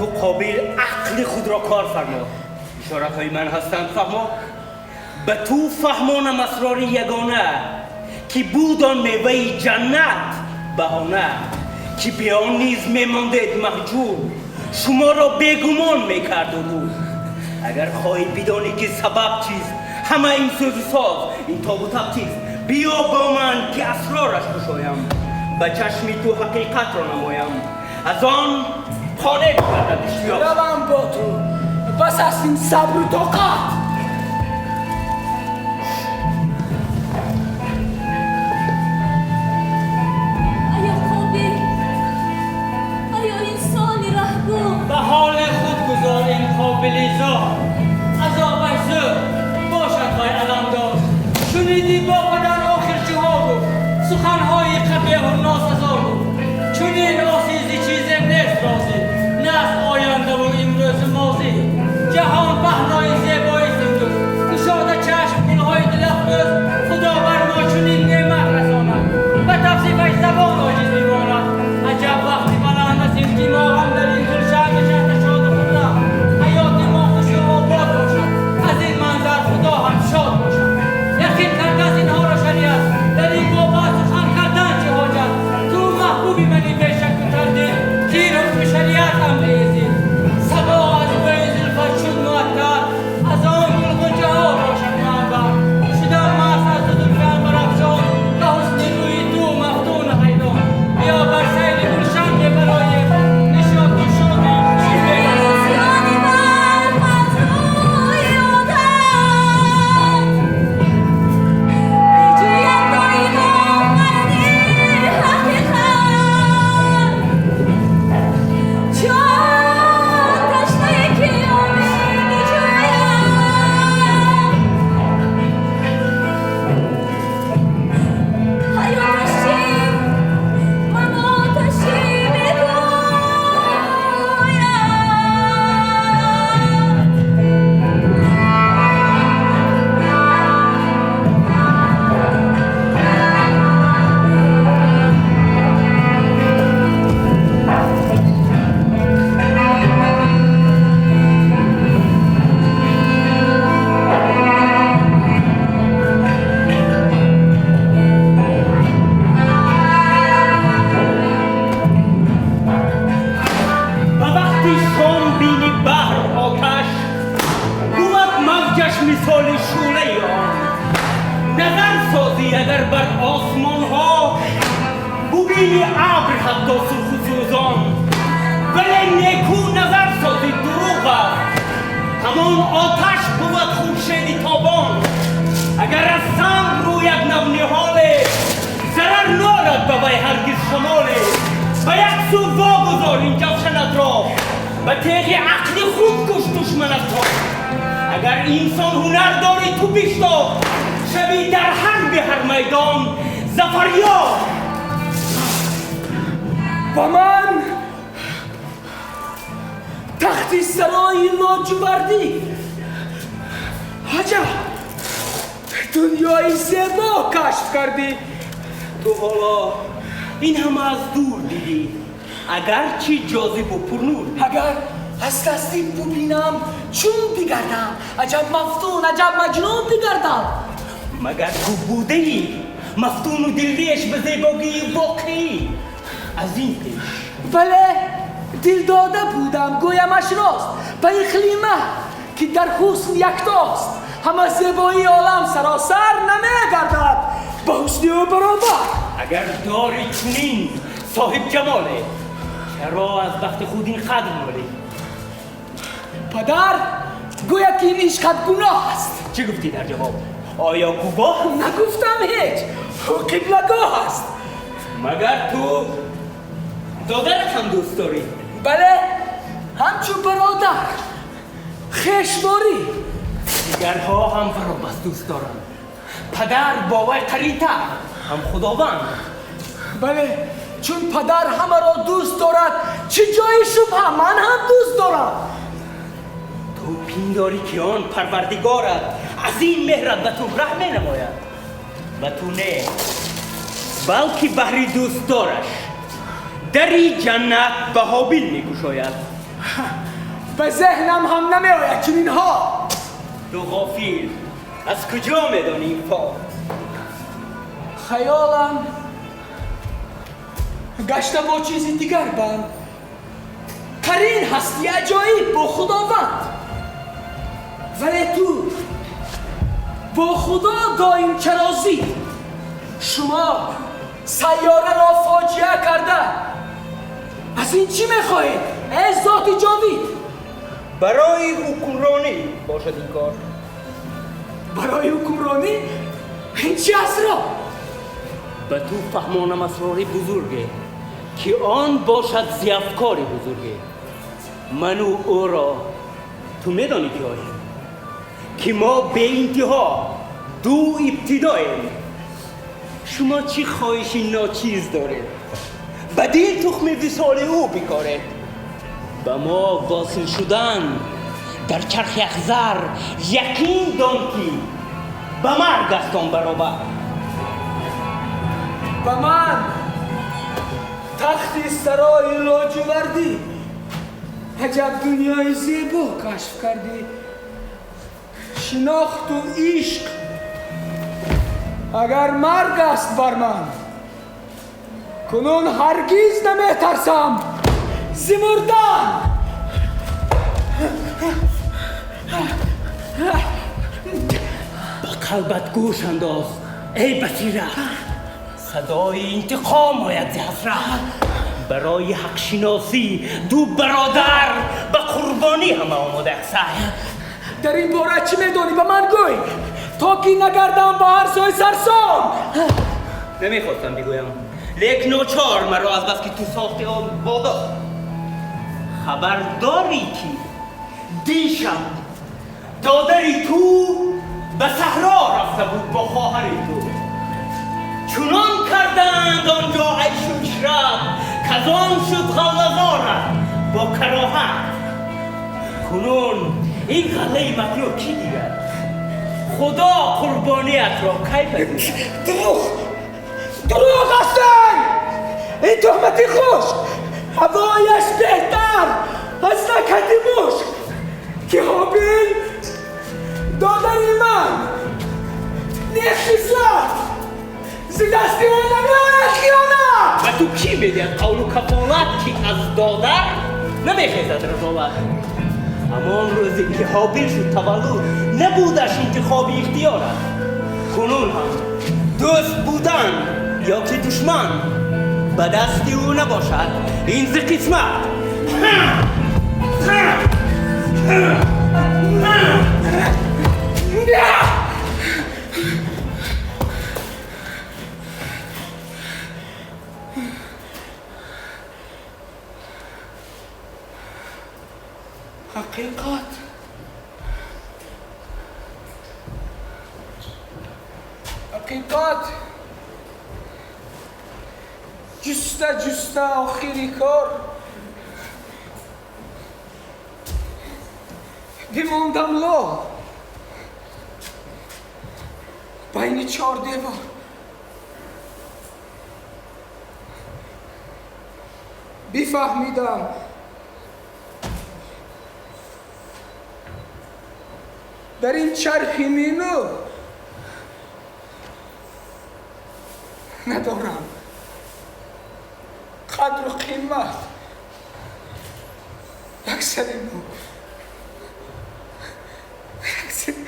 Ту Қобил ақли худро кор фармо. Ишоратҳои ман ҳастанд фаҳмо. Ба ту фаҳмонам асрори ягона, ки буд он меваи ҷаннат баҳона, ки бе он низ мемондед маҳҷур, шуморо бегумон мекард ӯ. Агар хоҳӣ бидонӣ ки сабаб чист, ҳама ин сӯзу соз, ин тобу таб чист, биё бо ман ки асрораш кушоям, ба чашми ту ҳақиқатро намоям. Аз он қонеъ бигардад иштиёқ. Равам бо ту, бас аст ин сабру тоқат. Оё Қобил, оё инсони раҳгум, ба ҳоли худ гузор ин Қобили зор, азобаш зӯр бошад вай аламдор. Шунидӣ бо падар охир чиҳо гуфт? Суханҳои қабеҳу носазо гуфт. Чунин осизи чизе нест розӣ, на аз ояндаву имрӯзу мозӣ. Ҷаҳон паҳнои зебоист имрӯз, кушода чашм гулҳои дилафрӯз. Худо бар мо чунин неъмат расонад, ба тавсифаш забон оҷиз мемонад. Аҷаб вақти баланд расид ки мо ҳам дар ин гулшан нишаста шоду хуррам. Ҳаёти мо хушу обод бошад, аз ин манзар Худо ҳам шод бошад. Яқин кардааст инҳоро шариат, дар ин бобат сухан кардан чӣ ҳоҷат? Ту маҳбуби мани бешаку тардид, зир ҳукми шариат амри зид. Сабо аз бӯи зулфат шуд муаттар, аз он гулғунчаҳо бошад муанбар. Шудам маст аз ду зулфи анбарафшон, ба ҳусни рӯи ту мафтуну ҳайрон. Биё бар сайри гулшан мебароем, нишоту шоду хушӣ мебарем. Зиёни ман аз рӯи одат биҷӯям доимо марди ҳақиқат. Чун ташнае ки оби биҷӯям, ҳаёташ чӣ, мамоташ чӣ мегӯям. Ба вақти шом бини баҳр оташ бувад, мавҷаш мисоли шӯълаи он. Назар созӣ агар бар осмонҳо, бубини абр ҳатто сурху сӯзон. Вале неку назар созӣ, дурӯғ аст, ҳамон оташ бувад хуршеди тобон. Агар аз санг рӯяд навниҳоле, зарар норад ба вай ҳаргиз шамоле. Ба як сӯ вогузор ин ҷавшанатро, ба теғи ақли худ куш душманатро. Агар инсон ҳунар дорӣ, ту биштоб, шавӣ дар ҳарби ҳар майдон зафарёб. Ба ман тахти сарои лоҷувардӣ, аҷаб дунёи зебо кашф кардӣ. Ту ҳоло ин ҳама аз дур дидӣ, агарчи ҷозибу пурнур. Агар аз наздик бубинам, чун бигардам, аҷаб мафтун, аҷаб маҷнун бигардам. Магар ту будаӣ мафтуну дилреш ба зебогии воқеӣ аз ин пеш? Бале, дилдода будам, гӯямаш рост, ба Иқлима, ки дар ҳусн яктост. Ҳама зебоии олам саросар намегардад ба ҳусни ӯ баробар. Агар дори чунин соҳиб ҷамоле, чаро аз бахти худ ин қадр нолӣ? Падар гӯяд, ки ин ишқат гуноҳ аст. Чӣ гуфтӣ дар ҷавоб? Оё гувоҳ? Нагуфтам ҳеҷ, ӯ қиблагоҳ аст. Магар ту додарат ҳам дӯст дорӣ? Бале, ҳамчун бародар хешворӣ. Дигарҳо ҳам варо бас дӯст доранд, падар бо вай қаринтар, ҳам Худованд. Бале, чун падар ҳамаро дӯст дорад, чӣ ҷои шубҳа, ман ҳам дӯст дорам. Ту пиндорӣ ки он Парвардигорат аз ин меҳрат ба ту раҳ менамояд? Ба ту не, балки баҳри дӯстдораш дари ҷаннат ба Ҳобил мекушояд. Ба зеҳнам ҳам намеояд чунинҳо. Ту ғофил аз куҷо медонӣ ин фол? Хаёлам гашта бо чизи дигар банд. Қарин ҳасти аҷоиб бо Худованд. Вале ту бо Худо доим чаро зид? Шумо сайёраро фоҷиа карда аз ин чӣ мехоҳед, эй зоти ҷовид? Барои ҳукмронӣ бошад ин кор. Барои ҳукмронӣ? Ин чӣ асрор? Ба ту фаҳмонам асрори бузурге, ки он бошад зи афкори бузурге. Ману ӯро ту медонӣ киҳоем, ки мо беинтиҳо ду ибтидоем. Шумо чӣ хоҳиши ночиз доред? Ба дил тухми висоли ӯ бикоред. Ба мо восил шудан дар чархи ахзар яқин дон, ки ба марг аст он баробар. Ба ман тахти сарои лоҷувардӣ, аҷаб дунёи зебо кашф кардӣ. Шинохту ишқ агар марг аст бар ман, кунун ҳаргиз наметарсам зи мурдан. Ба қалбат гӯш андоз, эй басират, садои интиқом ояд зи ҳасрат. Барои ҳақшиносӣ ду бародар ба қурбонӣ ҳама омода аксар. Дар ин бора чӣ медонӣ, ба ман гӯй, то ки нагардам ба ҳар сӯи сарсон. Намехостам бигӯям, лек ночор маро аз бас ки ту сохти он водор. Хабар дорӣ, ки дишаб додари ту ба саҳро рафта буд бо хоҳари ту. Чунон карданд он ҷо айшу ишрат, казон шуд ғаллазорат бо кароҳат. Кунун ин ғаллаи макрӯҳ кӣ гирад? Худо қурбониятро кай пазирад? Дурӯғ, дурӯғ ҳастанд! Ин туҳмати хушк, ҳавояш беҳтар аз накҳати мушк, ки Ҳобил додари ман нехислат, зи дасти ӯ намеояд хиёнат. Ба ту кӣ медиҳад қавлу кафолат, ки аз додар намехезад разолат? Ҳамон рӯзе ки Ҳобил шуд таваллуд, набудаш интихоби ихтиёрат. Кунун ҳам дӯст будан ё ки душман ба дасти ӯ набошад, ин зи қисмат. Ҳақиқат ҳақиқат ҷуста ҷуста охири кор бимондам лол байни чор девор. Бифаҳмидам дар ин чархи минӯ надорам қадру қимат. Як сари мӯ, як сари.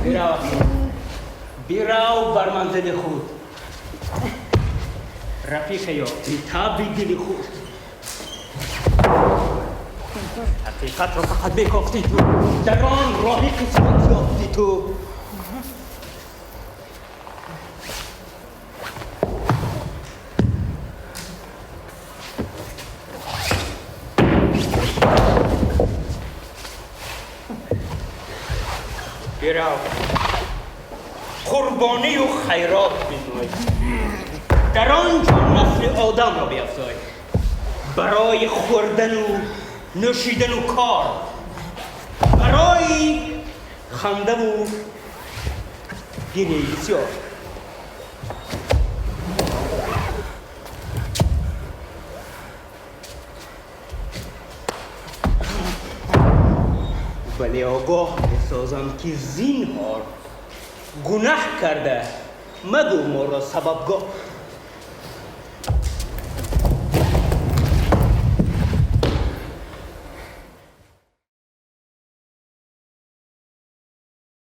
Бирав, бирав бар манзили худ, рафиқе ёфтӣ таби дили худ. Ҳақиқатро фақат бекофтӣ ту, дар он роҳи қисмат ёфтӣ ту. Бирав, қурбонию хайрот бинмой, дар он ҷо насли одамро биафзой, барои хӯрдану нӯшидану кор, барои хандаву гирияи бисёр. Вале огоҳ месозам, ки зинҳор гунаҳ карда магӯ моро сабабгор.